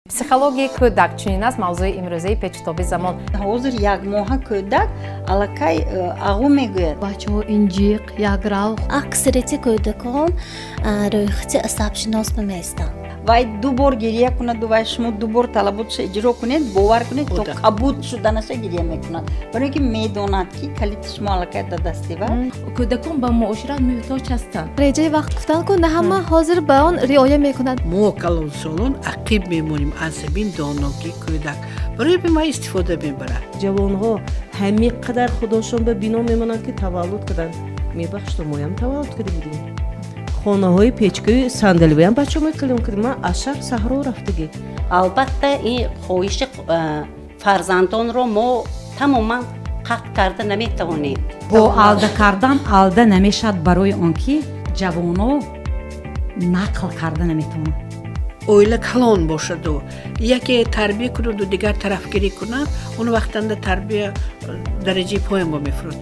Психологияи кӯдак чунин аст мавзӯи имрӯзаи Печутоби замон. Ҳозир якмоҳа кӯдак аллакай ағӯ мегӯяд. Бачаҳо инҷиқ, якрав. Аксарияти кӯдакон рӯйхати асабшинос меистанд. Вай ду бор гирия кунаду вай шумо ду бор талаботша иҷро кунед, бовар кунед, то қабул шуданаша гирия мекунад, барои ин ки медонад, ки калиди шумо аллакай дар дасти вай. Кӯдакон ба муошират муҳтоҷ ҳастанд. Реҷаи вақт гуфтанд ку, на ҳама ҳозир ба он риоя мекунад. Мо, калонсолон, ақиб мемонем аз ҳамин доногии кӯдак, барои ма истифода мебарад. Ҷавонҳо ҳамин қадар худошон ба бино мемонанд, ки таваллуд карданд. Мебахшто, моям таваллуд карда будем, хонаҳои печкаи сандаливиам бача мекалем кардем. Ман аз шаҳр саҳро рафтагӣ. Албатта, ин хоҳиши фарзандонро мо тамоман қатъ карда наметавонем. Бо алда кардан алда намешавад, барои он ки ҷавоно нақл карда наметавонанд. Оила калон бошаду яке тарбия кунаду дигар тарафгирӣ кунад, он вақтанда тарбия дараҷаи поён ба мефурод.